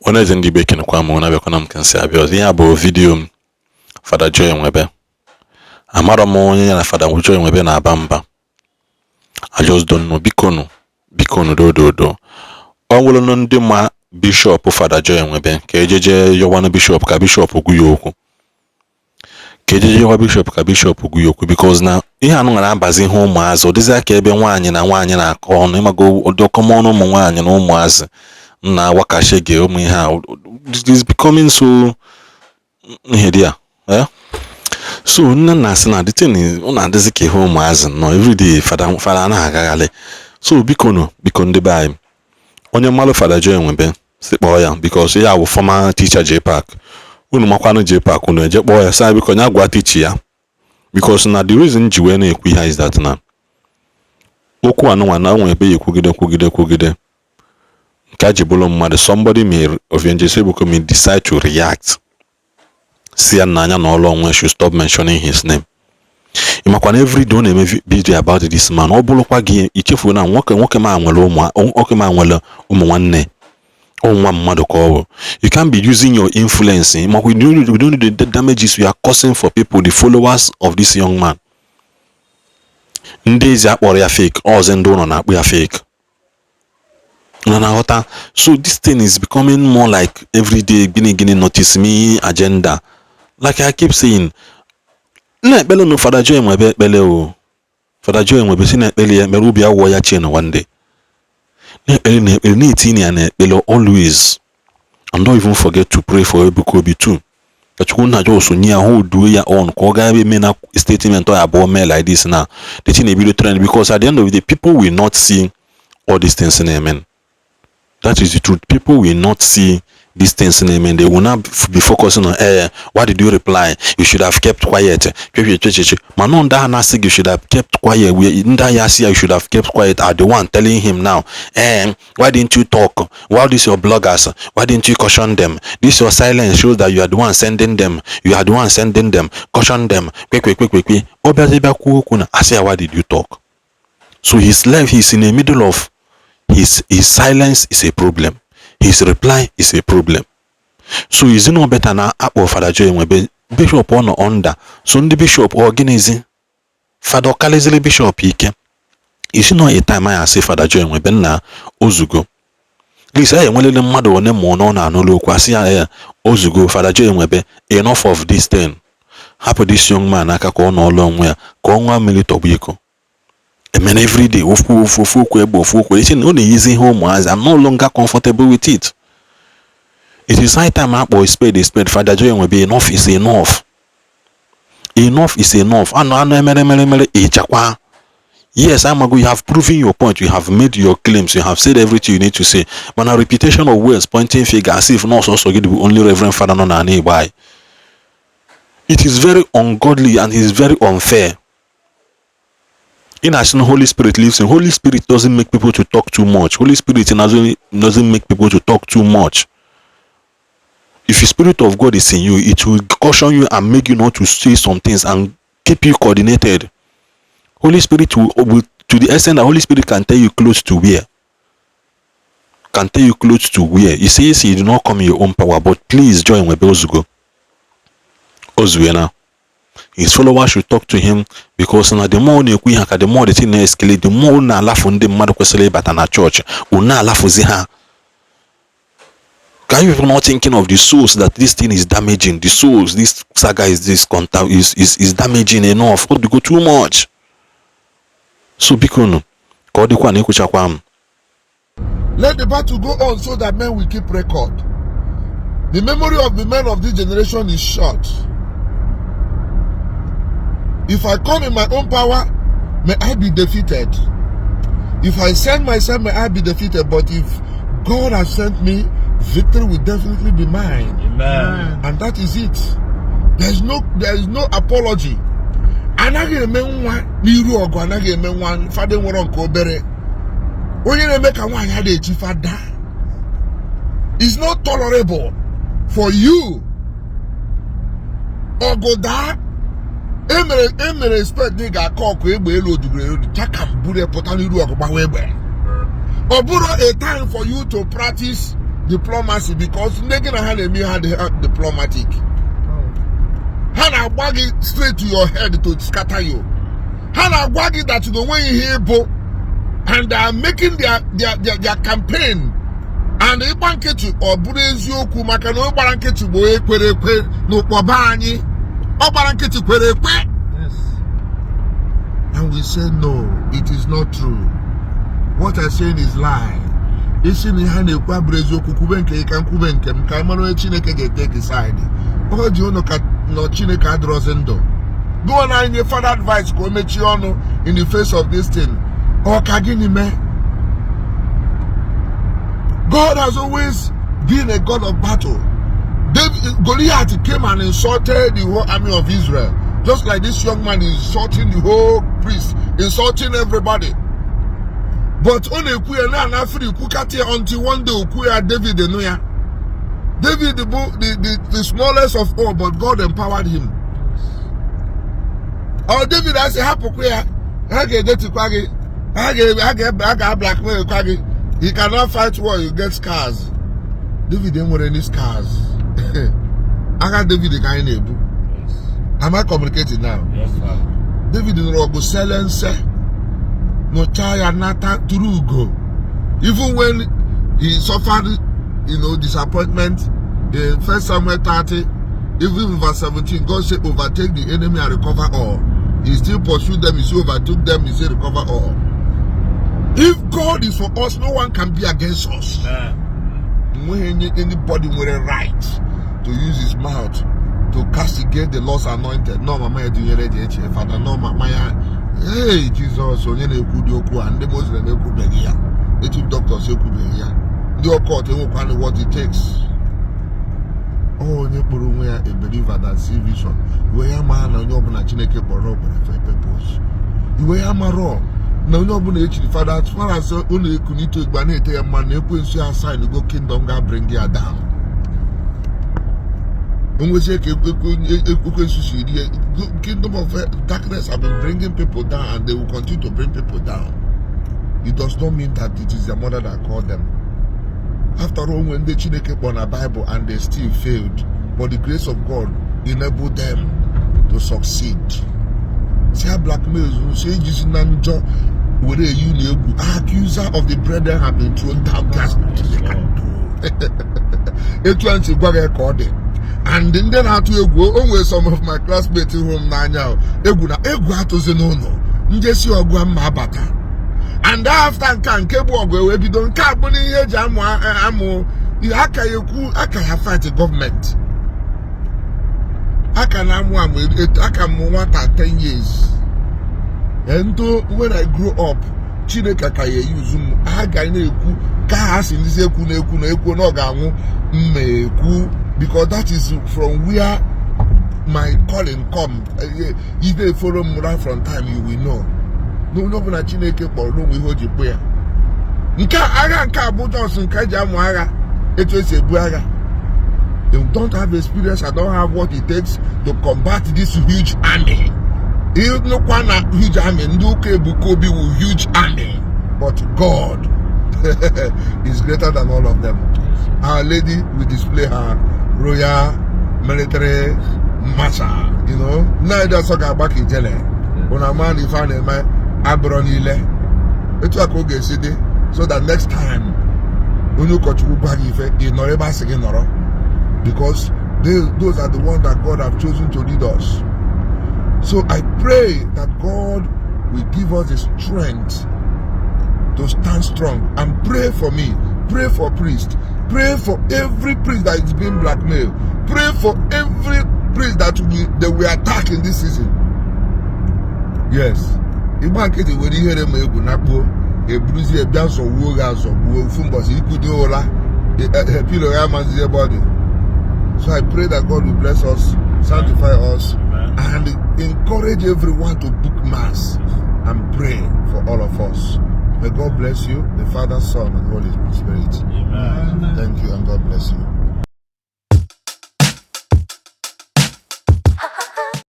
Ọhaneze ndị Igbo, ekenekwa m. Na-abịakwana m ka nsi abịa ọzọ. Ihe a bụ video m Fada Joe Nwebe. Amarọ m onye ya na Fada Joe Nwebe na-aba mba. I just don't know. Bikonu, bikonu, dododo, ọ nwere ndị ma Bishop Fada Joe Nwebe, ka ejeje yọwanụ bishọp ka bishọp gwu ya okwu, ka ejeje yọwa bishọp ka bishọp gwu ya okwu, because na ihe anụ na-abazi ihe ụmụazị. Ọ dịzịa ka ebe nwaanyị na nwaanyị na-akọ ọnụ. Ịmago ụdị ọkọmọnụ ụmụ nwaanyị na ụmụazị na-awakashi gị ụmụ ihe a. It is becoming so ihe dị ya, eh? So nne na asị na the thing ọ na-adịzi ka ihe ụmụazị nọ everyday. Fada, fada anaghị agagharị. So biko nụ, biko, ndị be anyị, onye mmalụ Fada Joe Nwebe si kpọọ ya, because ya bụ former teacher JPAC. Unu makwanụ JPAC, unu eje kpọọ ya, sị biko nya gwa teacher ya, because na the reason ji wee na-ekwu ihe is that na okwu anụnwa na onwe ebe ya ekwugide, kwugide, kwugide nke a ji bụrụ mmadụ. Somebody may, Evangelist Ebuka may decide to react, si ya na anya na ọlụ onwe should stop mentioning his name. Ị makwa na everyday ọ na-eme video about this man. Ọ bụrụkwa gị ichefuo na nwoke ma nwere ụmụ, nwoke ma nwere ụmụ nwanne, nwa mmadụ ka ọ bụ. You can't be using your influence. Makwa you don't know the damages you are causing for people, the followers of this young man. Ndị ezi akpọrọ ya fake, ọzọ ndị ụlọ na-akpọ ya fake na na-aghọta. So this thing is becoming more like everyday gịnị gịnị, notice me agenda. Like I keep saying, na-ekpele nụ Fada Joe Nwebe ekpele o. Fada Joe Nwebe si na-ekpele ya ekpere ubi awụọ ya chain one day. Na-ekpele, na-ekpele, na-etinye ya na-ekpele always, and don't even forget to pray for Ebuka Obi too, ka Chukwu nna just nye ya hold ya on ka ọ gaa eme na statement ọ abụọ mee like this na the thing ebido trend, because at the end of the day, people will not see all these things na-eme. That is the truth. People will not see these things na-eme. They will not be focusing on, "Eh, why did you reply? You should have kept quiet." Cheche mana ndị ahụ na-asị gị "You should have kept quiet," ndị ahụ asị ya "You should have kept quiet" are the one telling him now, "Eh, why didn't you talk? Why this your bloggers? Why didn't you caution them? This your silence shows that you are the one sending them. You are the one sending them. Caution them." Kwe kwe kwe kwe kwe. Ọ bịazi bịa kwuo okwu na asị ya, "Why did you talk?" So his life, he's in the middle of his silence is a problem, his reply is a problem. So is it not better na akpọ Fada Joe Nwebe bishọp ọ nọ under? So ndị bishọp, ọ gịnịzi? Fada ọkaliziri bishọp ike. Is it not a time anyị asị Fada Joe Nwebe nna ozugo? Please, anyị enwelele mmadụ one ma ọ na-anụlụ okwu, asị ya ya ozugo. Fada Joe Nwebe, enough of this thing. Hapụ this young man aka ka ọ nọọlụ onwe ya, ka ọ ṅụọ mmiri tọgbọ iko. Emere everyday ofu ofu ofu okwu egbe, ofu okwu echi ọ na-eyizi ihe ụmụazị. I'm no longer comfortable with it. It is high time akpọ spade a spade. Fada Joe Nwebe, enough is enough, enough is enough. Anụ anụ emere mere mere ịchakwa. Yes, amago, you have proven your point, you have made your claims, you have said everything you need to say, mana repetition of words, pointing finger as if na ọsọsọ gị bụ only reverend father nọ n'ala Igbo anyị, it is very ungodly and it is very unfair. In as Holy Spirit lives in, Holy Spirit doesn't make people to talk too much. Holy Spirit doesn't make people to talk too much. If the Spirit of God is in you, it will caution you and make you not to say some things and keep you coordinated. Holy Spirit will, to the extent that Holy Spirit can tell you clothes to wear, can tell you clothes to wear. He says he do not come in your own power, but please join Nwebe, ozugo, ozuwe now. His followers should talk to him, because na the more na-ekwu ihe ka the more the thing na-escalate, the more na-alafu ndị mmadụ kwesịrị ịbata na chọọchị, unu na-alafuzi ha. Can you people not thinking of the souls that this thing is damaging? The souls this saga is this contact is damaging enough. Ọ dịgo too much. So biko nụ, ka ọ dịkwa na ekwuchakwa m. Let the battle go on so that men will keep record. The memory of the men of this generation is short. If I come in my own power, may I be defeated. If I send myself, may I be defeated. But if God has sent me, victory will definitely be mine. Amen. And that is it. There is no apology. Anaghị eme nwa n'iru ọgụ, anaghị eme nwa fada nwere nke obere. Onye na-eme ka nwaanyị adịghị echi fada. It's not tolerable for you. Ọgụ daa, emere expect na ị ga-akọ ọkụ egbe elu odugoro elu chaka buru pụta n'iru ọgụ gbawa egbe. Ọ bụrụ a time for you to practice. Diplomacy, because ndị gị na ha na-eme ihe adịghị diplomatic. Ha na-agba gị straight to your head to scatter you. Ha na-agwa gị that na onweghị ihe ịbụ, and they are making their campaign, and ịgba nkịtị, ọ bụrụ eziokwu, maka na onye gbara nkịtị bụ onye kwere ekwe n'ụkpọba anyị. Ọ gbara nkịtị kwere ekwe. And we say, "No, it is not true. What I'm saying is lie." Isi na ihe a na-ekwu abụrụ eziokwu, kwube nke gị ka m kwube nke m, ka anyị mara onye Chineke ga-eteki side. Ọ ji ụnụ ka nọ. Chineke adịrọzi ndụ gụọ na anyị further advice ka o mechie ọnụ in the face of this thing. Ọ ka gịnị mee? God has always been a God of battle. David, Goliath came and insulted the whole army of Israel. Just like this young man is insulting the whole priest, insulting everybody. But ọ na-ekwu ya na free kwukata ya until one day okwu ya, David nụ ya. David bụ the smallest of all, but God empowered him. Ọ David asị hapụkwa ya, ha ga-edetukwa gị, ha ga-blackmail kwa gị. You cannot fight war, you get scars. David enwere any scars. Agha David ka anyị na-ebu. Am I communicating now? Yes, sir. David nụrụ ọgụ selense, nụchaa ya, nata tụrụ ugo. Even when he suffered disappointment in First Samuel 30, even in verse 17, God said, "Overtake the enemy and recover all." He still pursued them, he still overtook them, he said, "Recover all." If God is for us, no one can be against us. Amen. Nweghị anybody nwere right to use his mouth to castigate the Lord's anointed. No mama ya dunyere dị eche fada, no mama ya. Hey, Jesus, onye na-ekwu dị okwu a, ndị Muslim ekwubeghị ya, native doctors ekwubeghị ya, ndị occult enwekwana what it takes. Ọ onye kpọrọ onwe ya a believer that see vision, iwe ya maa na onye ọbụla Chineke kpọrọ kpọrọ for a purpose. Iwe ya marọ na onye ọbụla echiri fada, as far as ọ na-ekunite igba na-ete ya mmanụ, na ekwensu ya assign go kingdom ga bring ya down. Onwezie ka ekwensu si rie. Kingdom of darkness have been bringing people down and they will continue to bring people down. It does not mean that it is their mother that called them. After all, when ndị Chineke kpọrọ na Bible and they still failed, but the grace of God enabled them to succeed. Si ha blackmail, si ejizi na njọ were eyi unu egwu. Accuser of the brethren have been thrown down. There's nothing they can do. Etu a ntị gwa gị ka ọ dị. And ndị na-atụ egwu, o nwere some of my classmates hụrụ m n'anya o. Egwu na egwu atụzi n'ụlọ njesi ọgụ mma abata. And after nke a, nke bụ ọgụ ewee bido, nke a bụ n'ihe eji amụ amụ ihe aka ya ekwu aka ya fight gọọmenti aka na-amụ amụ aka mụ nwata 10 years. And when I grow up, Chineke ka ya eyuzu m, ha ga na-ekwu ka ha si ndị ekwu na-ekwu na ekwu na ọ ga-anwụ mma ekwu, because that is from where my calling come. If they follow m right from time, you will know na onye ọbụla Chineke kpọrọ n'onwe ihe o ji kpụ ya. Nke agha nke a bụ just nke eji amụ agha, etu esi ebu agha. They don't have experience. I don't have what it takes to combat this huge army. Ịnụkwa na huge army, ndị ụka Ebuka Obi wu huge army, but God is greater than all of them. Our Lady will display her royal military marshal. Nna anyị ọsọ ga-agba ka ijele ụna ama na ife a na-eme abụrọ niile etu a ka ọ ga-esi dị, so that next time onye ụkọchukwu gwa gị ife, ị nọrọ ebe a sị gị nọrọ, because those are the ones that God have chosen to lead us. So I pray that God will give us the strength to stand strong, and pray for me, pray for priest, pray for every priest that is being blackmailed, pray for every priest that they will attack in this season. Yes, ịgba nkịtị were ihere ma egwu nakpuo, eburuzie bịa zọgbuo gị azọgbuo ofu mbọchị ikudo ụra, pillow ya amazizi ebe ọ dị. So I pray that God will bless us, sanctify us, and encourage everyone to book mass and pray for all of us. May God bless you, the Father, Son, and Holy Spirit. Amen. Thank you, and God bless you.